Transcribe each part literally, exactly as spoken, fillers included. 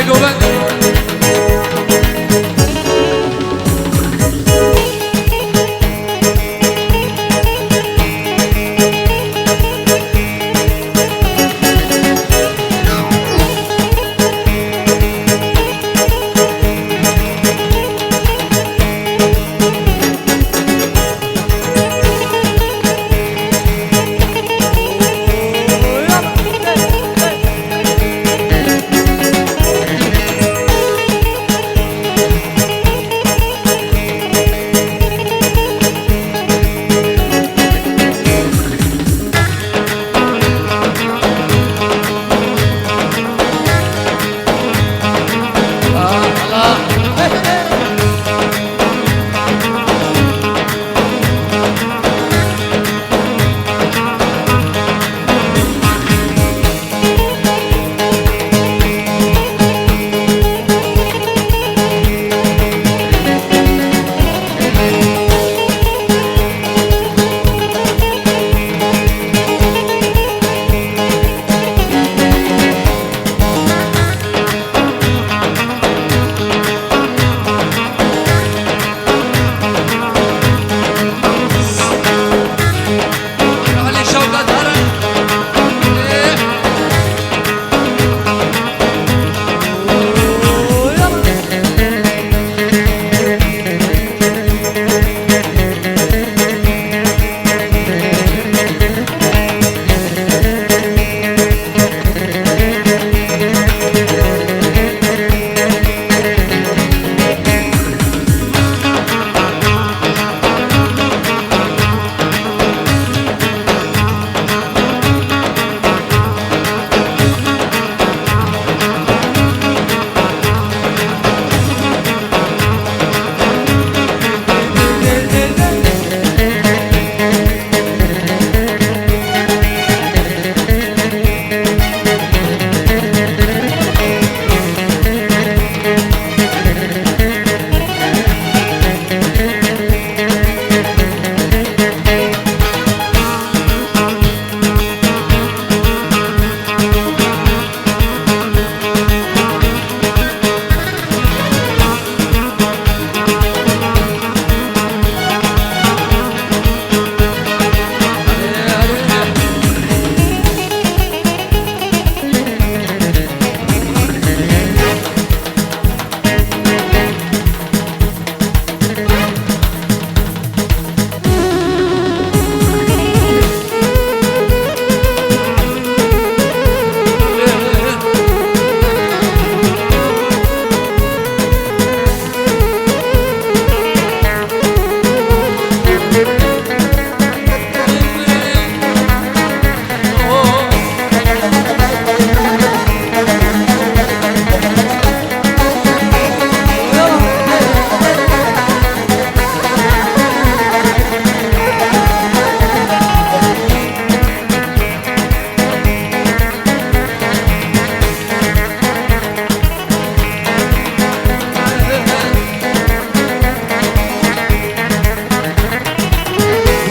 Govend.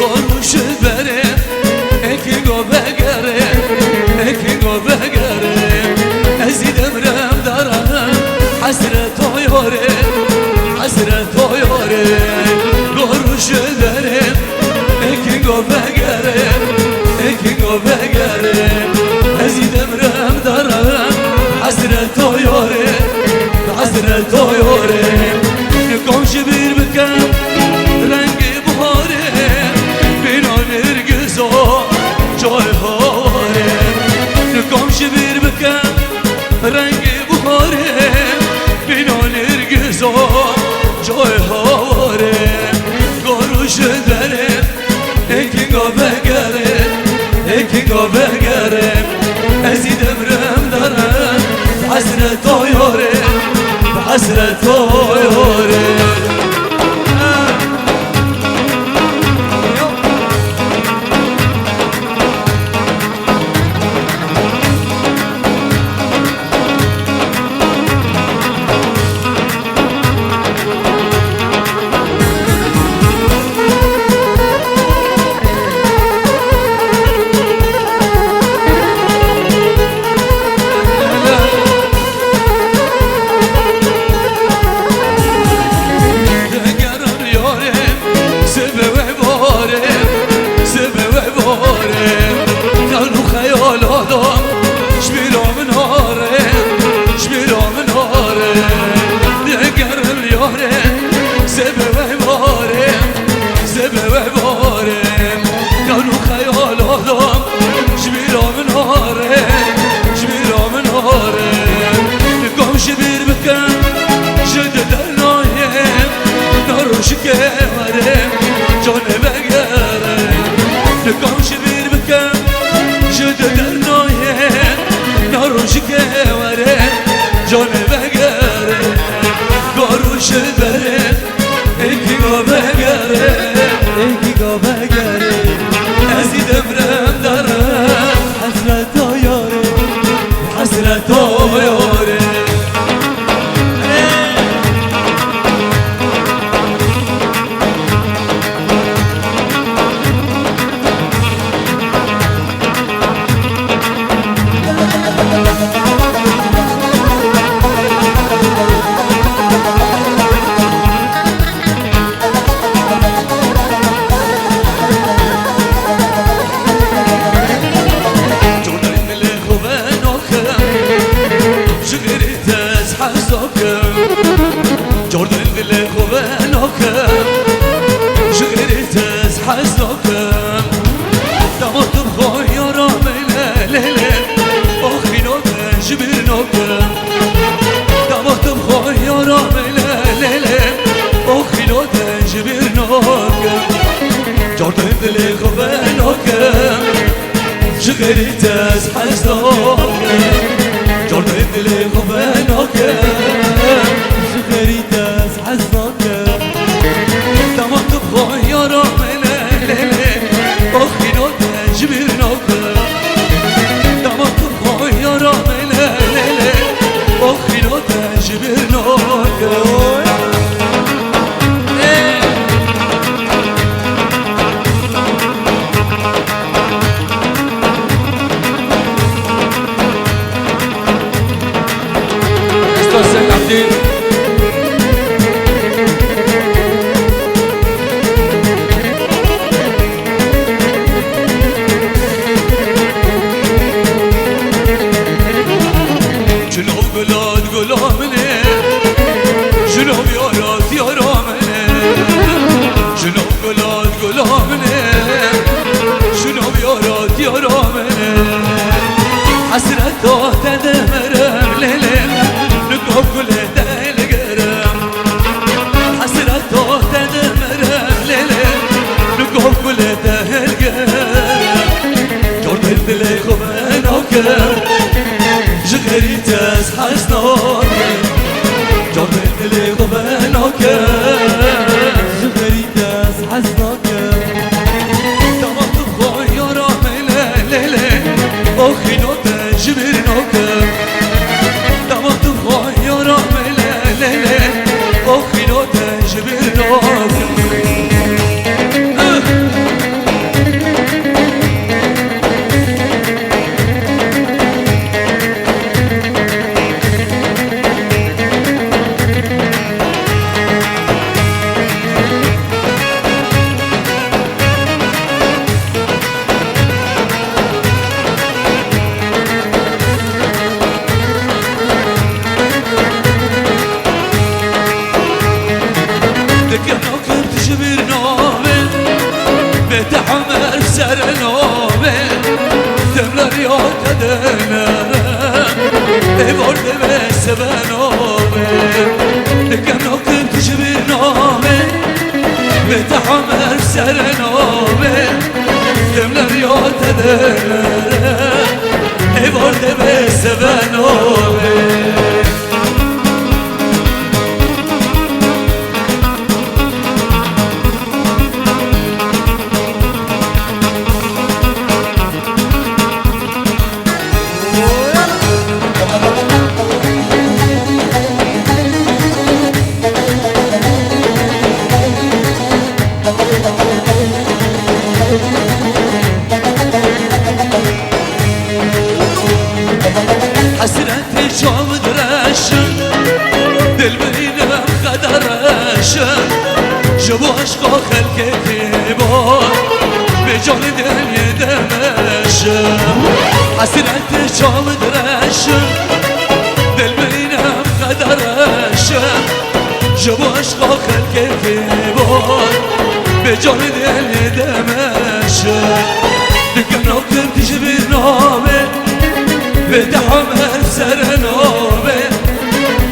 Goru ji berê, ê kingo vegerê, ê kingo vegerê. Ez î demrem daran, hesret o yorê, hesret o yorê. Goru ji berê, ê kingo vegerê, ê kingo vegerê. Ez î demrem daran, hesret o yorê, hesret o yorê. Nikom ji bîr bikem rengê buharê, bîna nirgizo coy hawarê. Nikom ji bîr bikem rengê buharê, bîna nirgizo coy hawarê. Goru ji derê, ê kingo vegerê, ê kingo vegerê. Ez î demrem daran, hesret o yorê, hesret o yorê. Xerît ez hez nakim, cordê dilê xwe venakim. Ji xerît ez hez nakim. Dema tu xwe yara min e, lê, lê, oxîno te ji bîr nakim. Dema tu xwe yara min e, lê, lê, oxîno te ji bîr nakim. Usta Selahattin. Çilo gula gula min e, çilo yara diyara min e. Çilo gula gula min e, çilo yara diyara min e. Hesreta te dimirim lê lê, li gov gulê te hilgirim. Hesreta te dimirim lê lê, li gov gulê te hilgirim. Cordê dilê xwe venakim, ji xerît ez hez nakim. Cordê dilê xwe venakim, ji xerît ez hez nakim. Dema tu xwe yara min e, lê, lê, oxîno te ji bîr nakim. Dema tu xwe yara min e, lê, lê, oxîno te ji bîr nakim. Dikim nakim tu ji bîr nabî, bê te hemer ser nabî. Demler ya te dene, êvar dibê sebe nabî. Dikim nakim tu ji bîr nabî, bê te hemer ser nabî. Demler ya te dene, êvar dibê sebe nabî. Hesretê çav direşin, dil birînim qedereşin. Ji bo eşqa xelkê kêbo, bê canê dilê demeşin. Hesretê çav direşin, dil birînim qedereşin. Ji bo eşqa xelkê kêbo, bê canê dilê demeşin. Dikim nakim tu ji bîr nabî, bê te hemer ser nabî.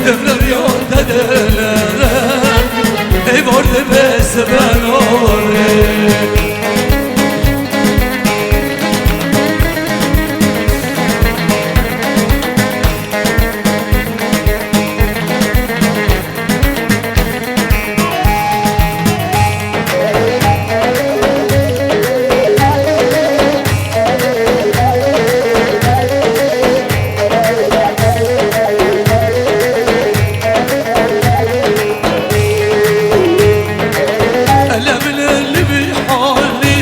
Demler ya te dene, êvar dibê sebe nabî. Ele min li vî halî,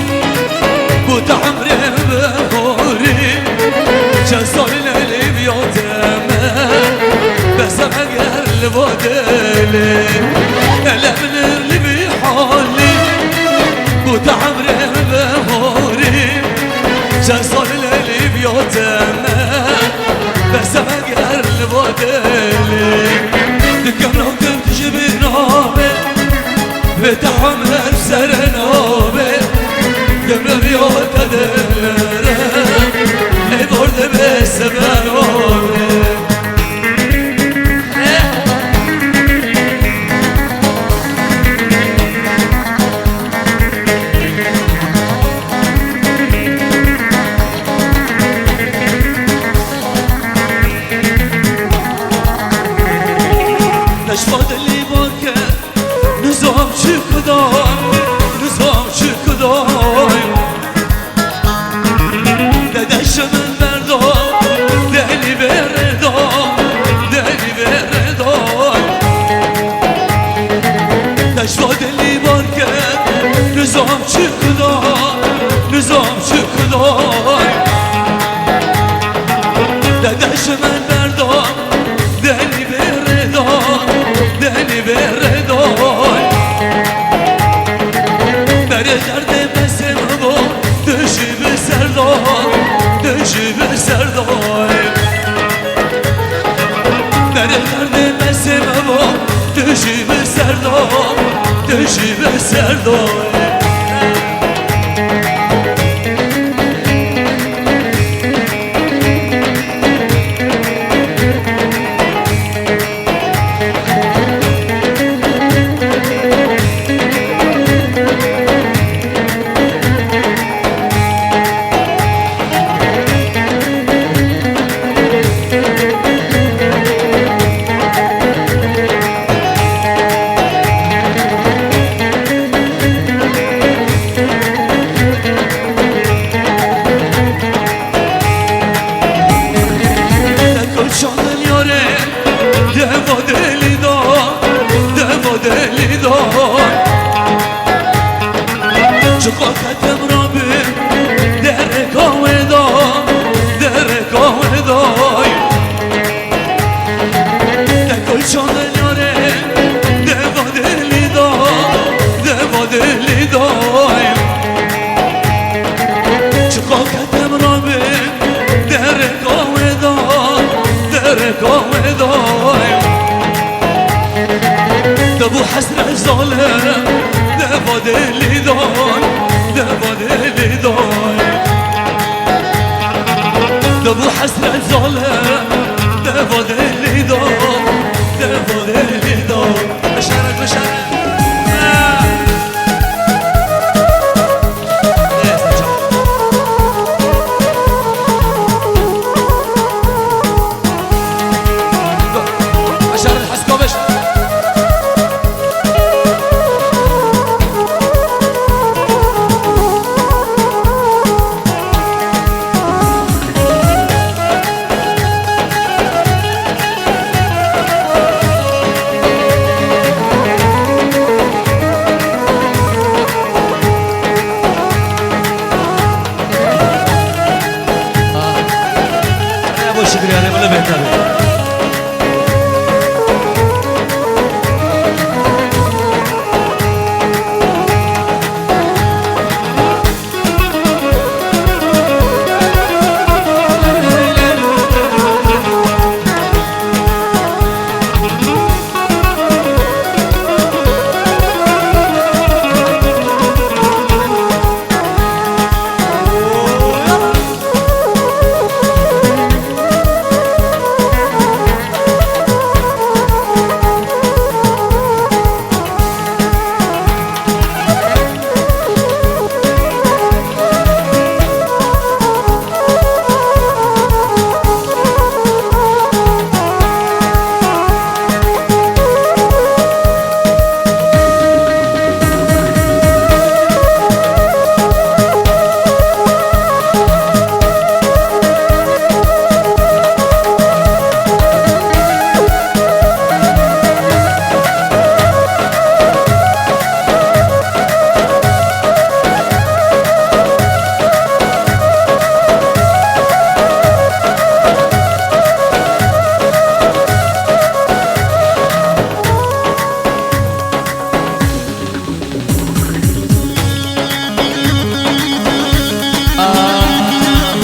ku te emrê bi horî. Çend salî lê lê viya te me, bes e eger li va dilê. Ele min li vî halî, ku te emrê bi horî. Çend salî lê lê viya te me, bes e eger li va dilê. Dikim nakim tu ji bîr nabî, bê te hemer ser nabî. Demler ya te dene, êvar dibê sebe nabî. Te kul çandin yare, deva deli da, deva deli da. Çiqa ketim rabim, dereka wê da, dereka wê da. Te kul çandin yare, deva deli da, deva deli da. Çiqa ketim rabim, dereka wê da, dereka wê da. Te bû hesret zalim, deva deli da, deva deli da. Te bû hesret zalim, deva deli da, deva deli da. Beşerek, beşerek. Ebo Şükrü, yani, bunu bekledim.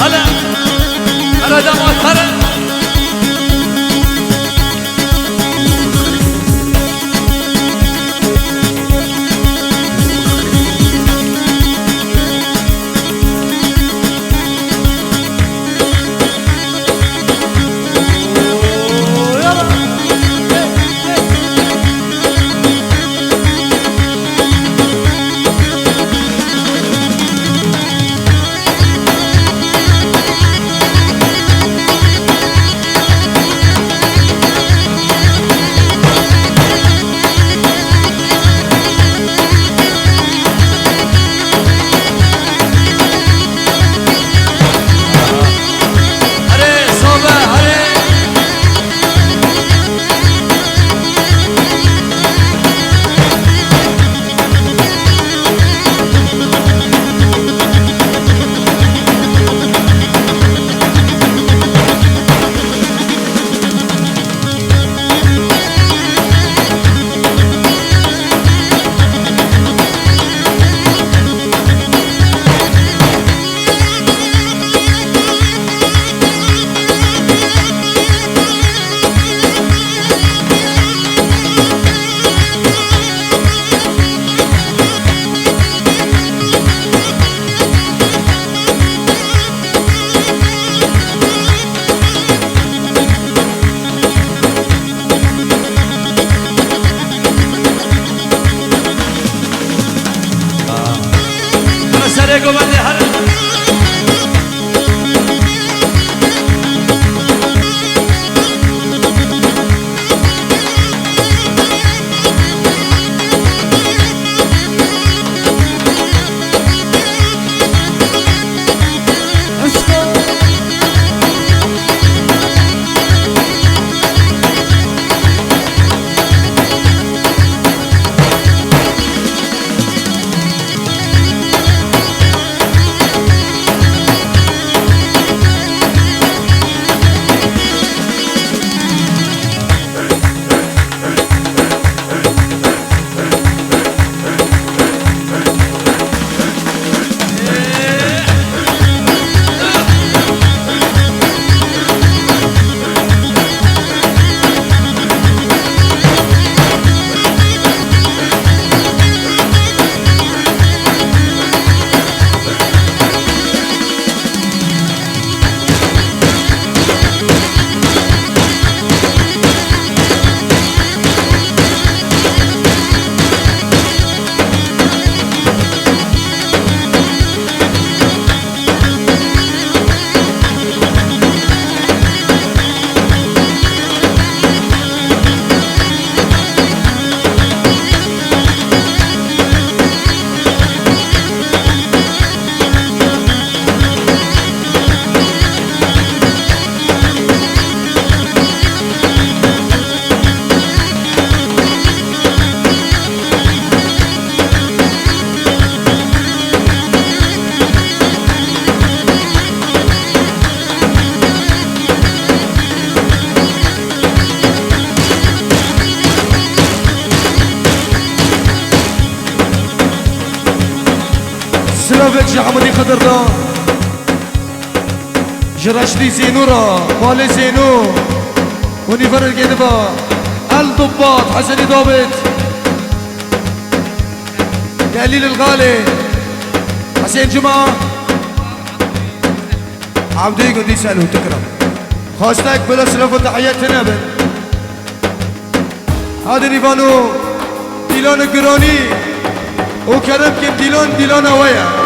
Hele! Hele damat, hele! Navek ji Hemûdî Xidir re, ji Reştî Zênû re, malê Zênû û nîverê gêdiva El Dubbat, Hesenî Dabit, Delîl El Xalê, Hesên Cuma, Abdûyê Gundî Selû Tikra. Xwestek bila silav û tehiyet tune bin. Hadi nîvano dîlana giranî û kerem kin dîlan dîlana we ye.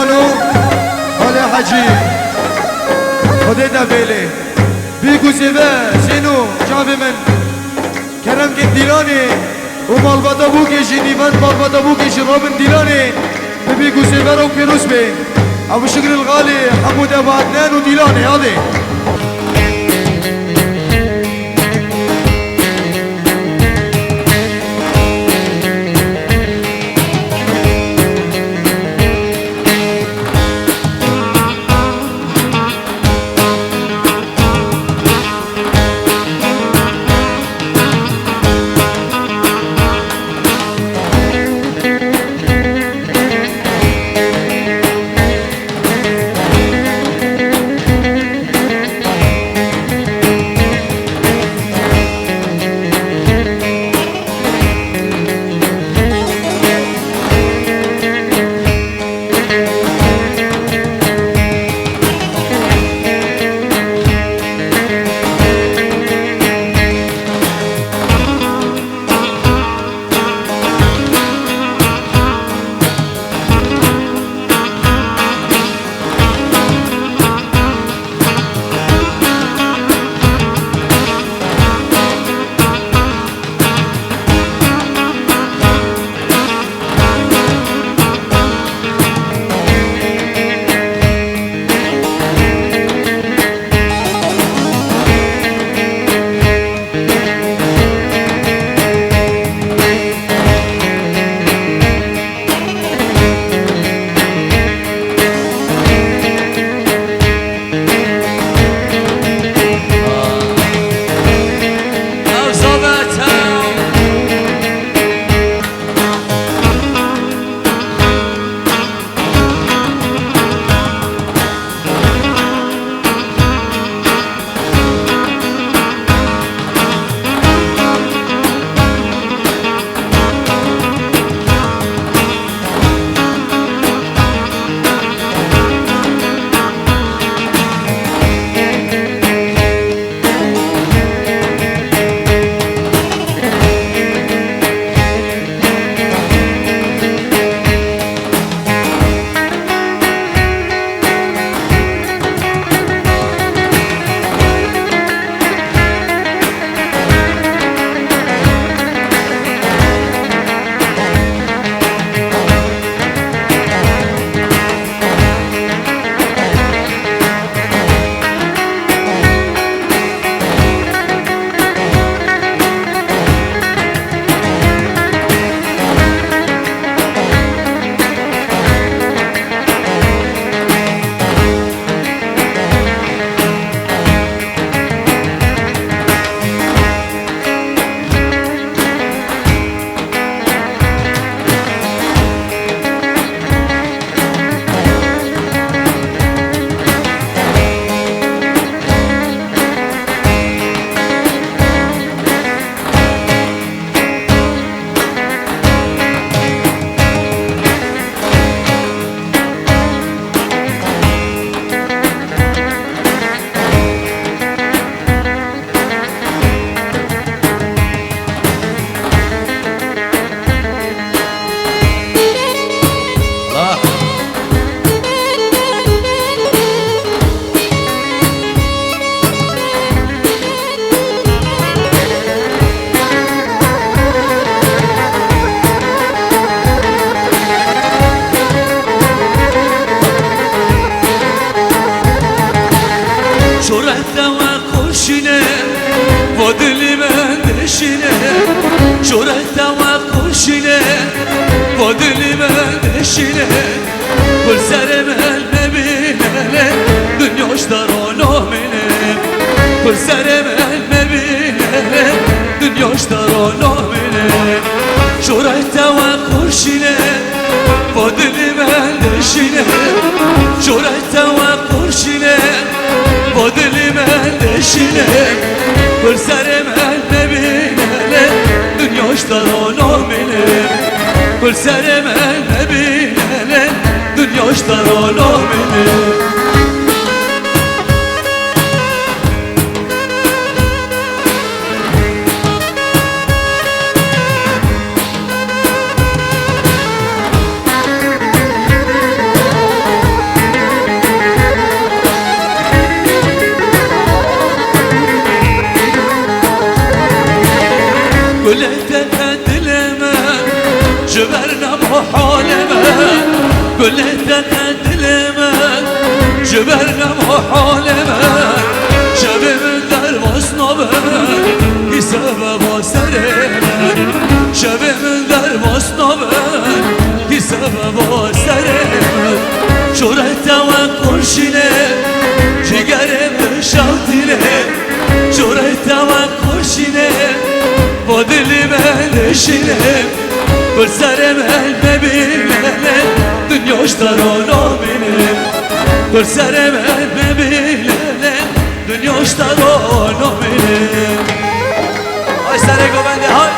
Ano, Halê Hecî, Xwedê te bêlê. Bîk û sêve, Zêno, çavê min. Keremkên Dîlanê û malbata bûkê jî, nîvend malbata bûkê jî Robin Dîlanê, bi bîk û sêve rok pêroz bê. Ew şikir li xalê hemû dev hatine û Dîlanê, hadê. Şorehtewa kurşine, vo dilî min dişine. Şorehtewa kurşine, vo dilî min dişine. Kul serê min mebîne, dinya ji te rolo mîne. Kul serê min mebîne, dinya ji te rolo mîne. Şorehtewa kurşine, vo dilî min dişine. Şorehtewa kurşine, vo dilî min dişine. Kul serê min mebîne, dinya ji te rolo mîne. Kul serê min mebîne, dinya ji te rolo mîne. Te dilê min, ji ber nema halê min, gulê te dilê min, ji ber nema halê min. Şevê min derbas nabin, kî sebeba serê min. Şevê min derbas nabin, kî sebeba serê min. Şûrê te wek qurşînê, cigerê min şewtînê. Şûrê te wek qurşînê, bo dilê me dişînê. Pir serê me mebîne, dinya ji te re namîne. Pir serê me mebîne, dinya ji te re namîne. Ay serê govendê, hay.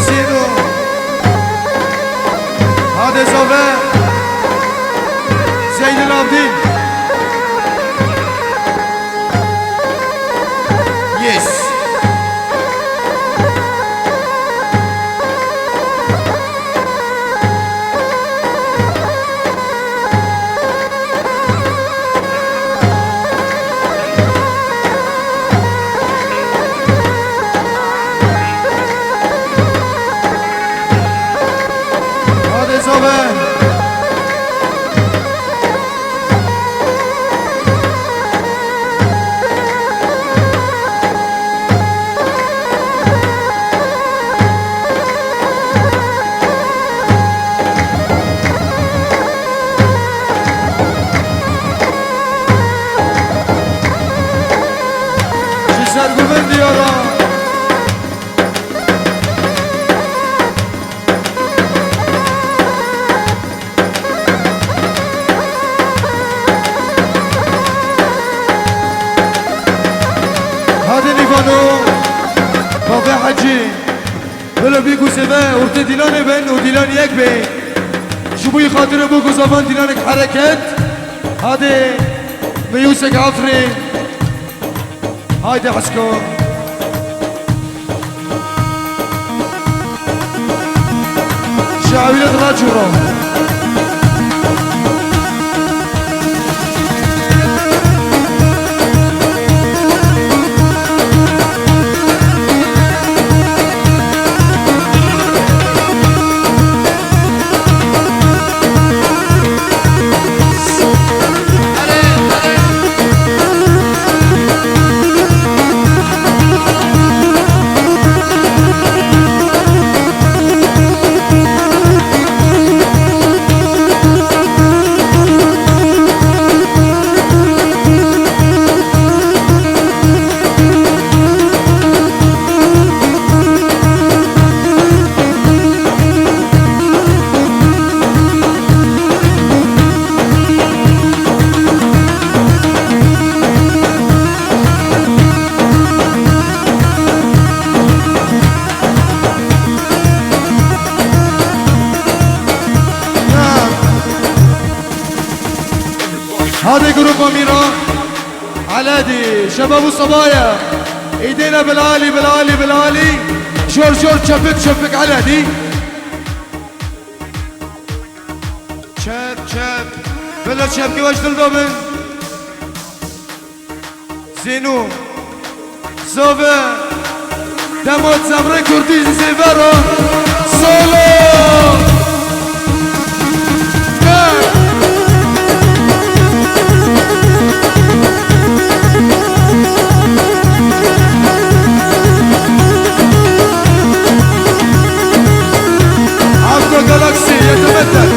Sîno. Hadi zove. Zeynel Abidin. Yes. Hadi zove. Bê ku zêve ortê dîlanê bin û dîlan yek bê. Ji bo yî xatirê bo ku zavan dîlanek hereket. Hadê meyûsek efrê. Haydi hezko. Şawilet raçûro. Hadi grupa Mîra. Eladî, şebab û sebaya. Îdêne bil alî, bil alî, bil alî. Jor, jor, çepik, çepik, Eladî. Çep, çep. Bila çepkê weş dil dabin. Zênû. Zave. Dema Zevrê Kurdî ji Zêve re. Solo. Avro Galaxy, yetemetten.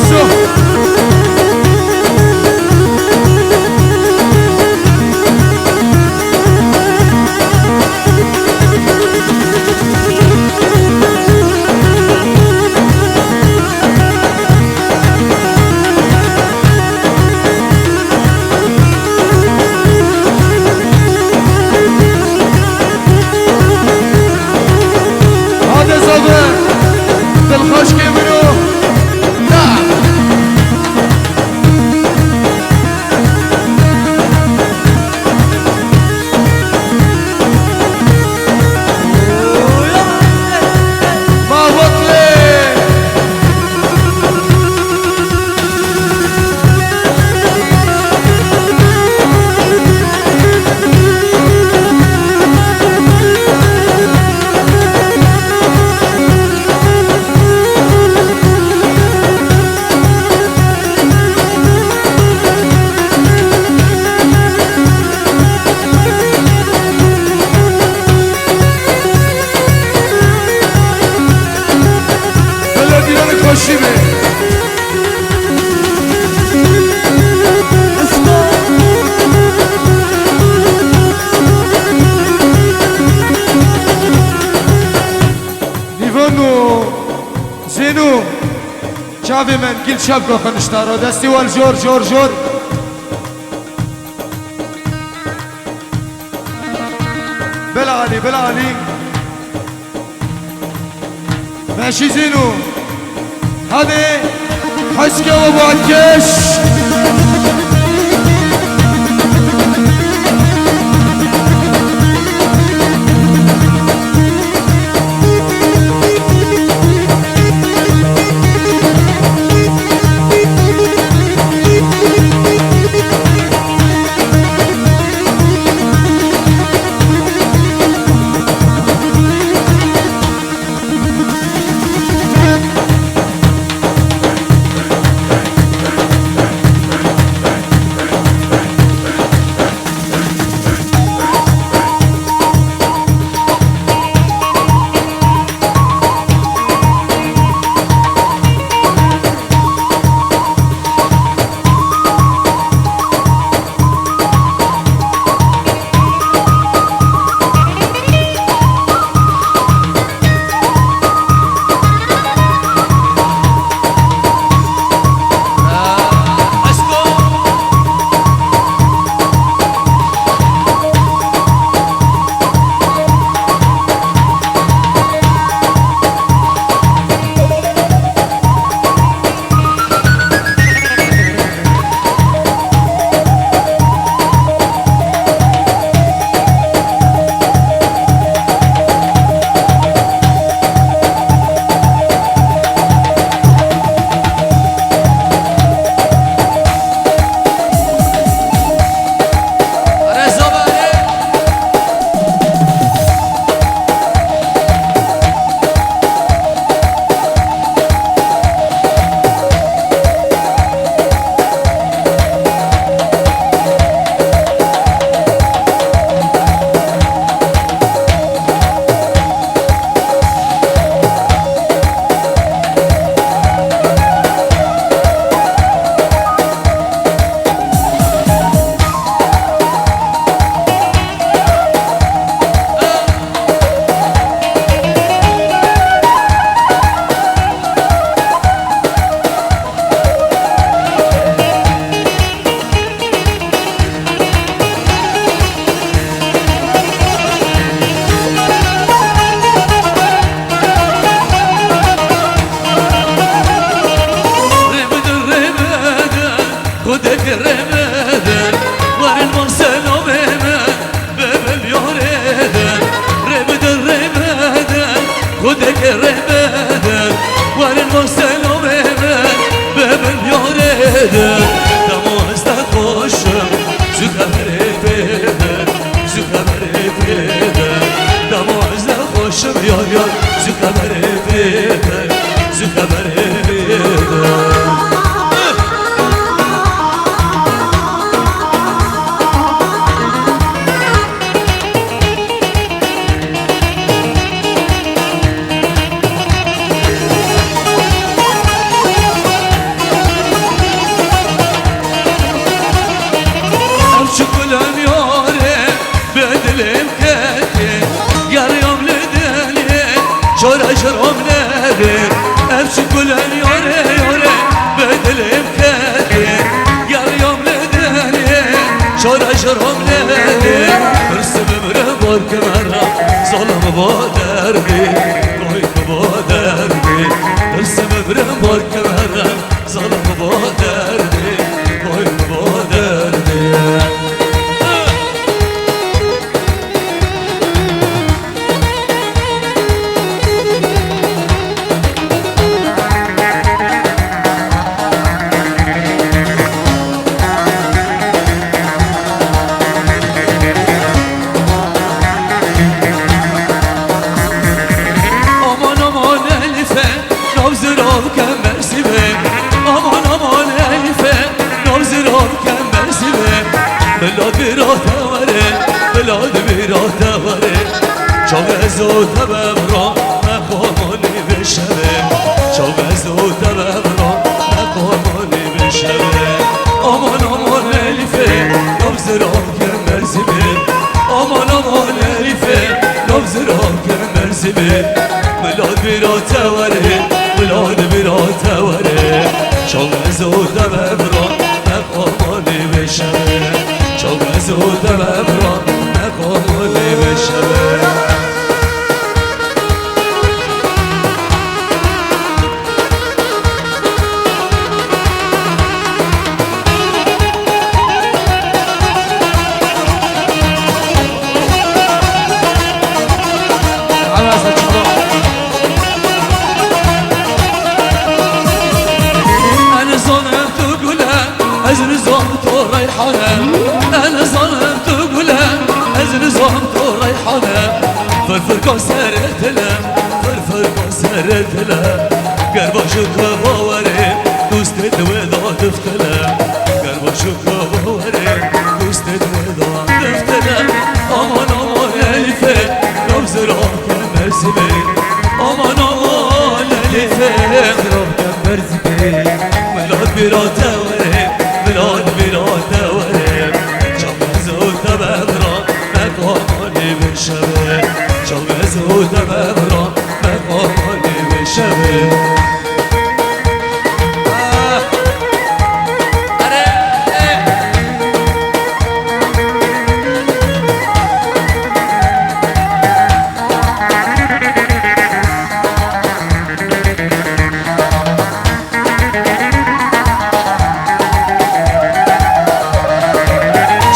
So. Hadi Zave, dilxweşkê min o. Da. Belediyenin koşu be. Nîvon û Zênû, çavê min gil çav goxin ji te re. Destî wel jor, jor, jor. Bila Alî, Bila Alî. Meşî Zênû. Hadi. Heske we bo keş. Rê bidin, werin bo selamê min, bibin yarê din. Dema ez nexweş im, zû xeberê pê din, zû xeberê pê din. Dema ez nexweş im, yar, yar, zû xeberê pê din, zû xeberê pê din. Ev çi gulên yarê bi dilê min ketê, geriyam li dilê, çare ji rom nedê. Ev çi gulên yarê, yarê bi dilê min ketê, geriyam li dilê, çare ji rom nedê. Pirs bimirim bar kemera, zalim bo derdê, vay bo derdê. Pirs bimirim bar kemera, zalim bo derdê, vay bo derdê. Aman, aman, Elîfe, nav zirav kem Mersîmê. Aman, aman, Elîfe, nav zirav kem Mersîmê. Bila bira te were, bila bira te were. Çav ez û te bevra, me xwe manî vê şevê. Çav ez û te bevra, me xwe manî vê şevê. Aman, aman, Elîfê, nav zirav kem Mersîmê. Aman, aman, Elîfê, nav zirav kem Mersîmê. Bila bira te were, bila bira te were. Çav ez û te bevra, me xwe manî vê şevê. Çaw ez û te bevra, me xwe manî vê şevê. Ez nizanim tu gul e, ez nizanim tu reyhan e. Ez nizanim tu gul e, ez nizanim tu reyhan e. Firfirka serê dil e, firfirka serê dil e. Ger baş û keva were, dostê di wê de diftile. Ger baş û keva were, dostê di wê de diftile. Aman, aman, Elîfê, nav zirav kem Mersîmê. Aman, aman, Elîfê, zirav kem Mersîmê. Milat bîra te were, milat bîra te were. Çaw ez û te bevra, me xwe manî vê şevê. Çaw ez û te bevra, me xwe manî vê şevê. Ah! Erê!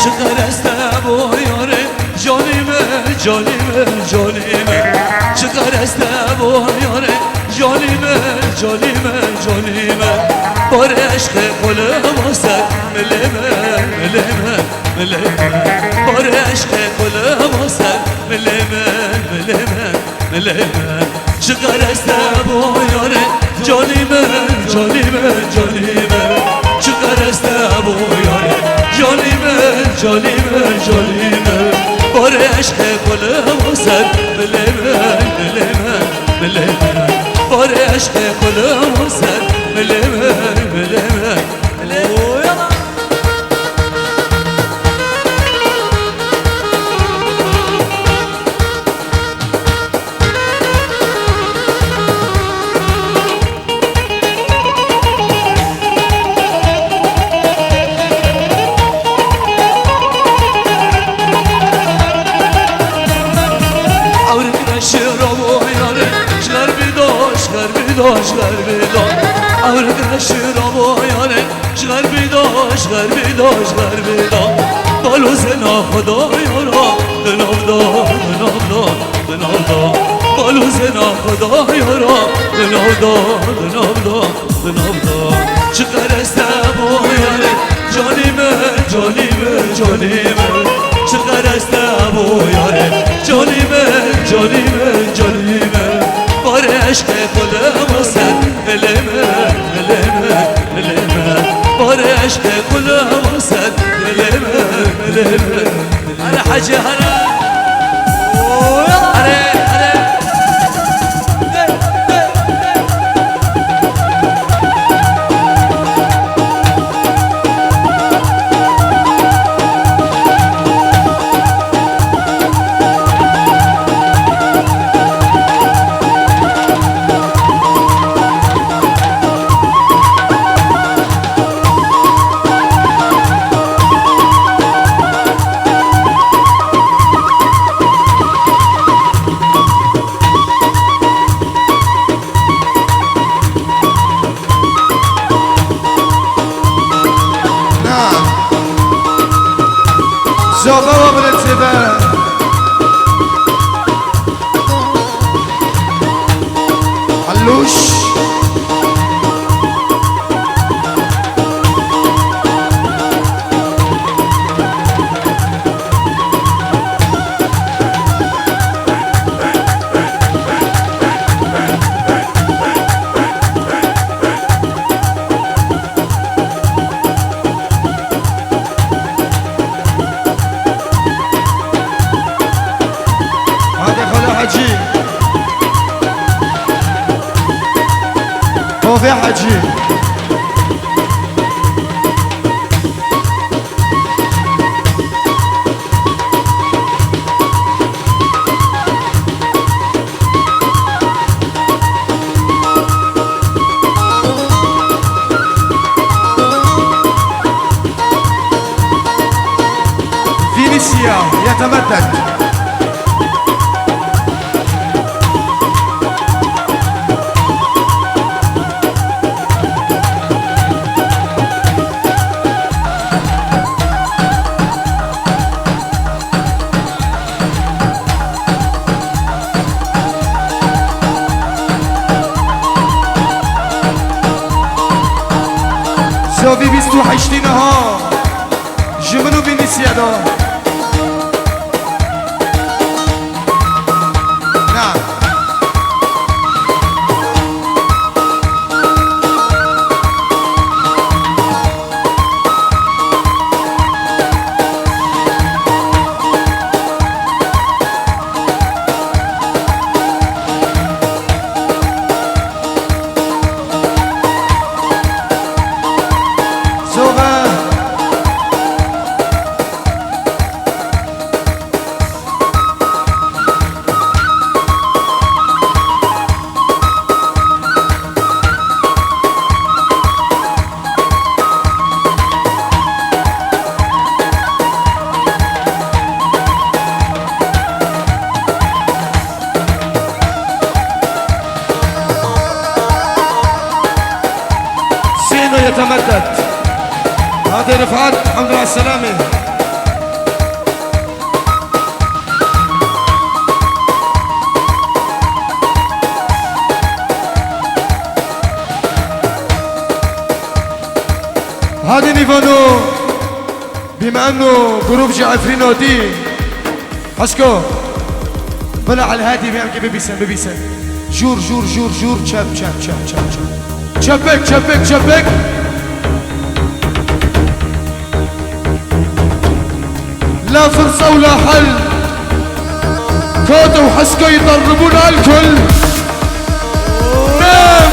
Çiqas ez te bo yarê, canî min, canî min, canî min. Çiqas ez te bo yarê, canî min, canî min, canî min. Barê eşqê qulima ser, milê min, milê min, milê min. Barê eşqê qulima ser, milê min, milê min. Milê min, çiqas ez te bo yarê, canî min, canî min, canî min. Çiqas ez te bo yarê, canî min, canî min, canî min. Barê eşqê qulima ser, milê min, milê min, milê min. Barê eşqê qulima ser, milê min, milê min, milê min. Ewrik reşî ravo yarê, ji xerbî do, ji xerbî do, ji xerbî do. Ewrik reşî ravo yarê, ji xerbî do, ji xerbî do, ji xerbî do. Balo zena xwe da yara, di nav da, di nav da, di nav da. Balozena Xwedayara, di nav da, di nav da, di nav da. Çi qereste bo yarê, canî min, canî min, canî min. Çi qereste bo yarê, canî min, canî min, canî min. Barê eşqê xwe li min ser, dilê min, dilê min, dilê min. Barê eşqê xwe li min ser, dilê min, dilê min. Hele Hecî, hele. Hele, hele. Na. Zava wa bile têbe. Alûş. Hadi Xala Hecî. Tovê Hecî. Vînîsya, yetemedet. Zavî bîst û heştî niha ji min û Vînîsya de. Na. Zove. Sêno yetemedet. Hadi Rifat, hamdulillah selamê. Hadi nîvano, bîme eno grûp ji Efrînotî. Hesko, bila Elhadî vê emkê bibîsin, bibîsin. Jûr, jûr, jûr, jûr, çep, çep, çep, çep, çep. Çepik, çepik, çepik. لا فرصة ولا حل. كوتا وحسكو يطربون الكل. نعم.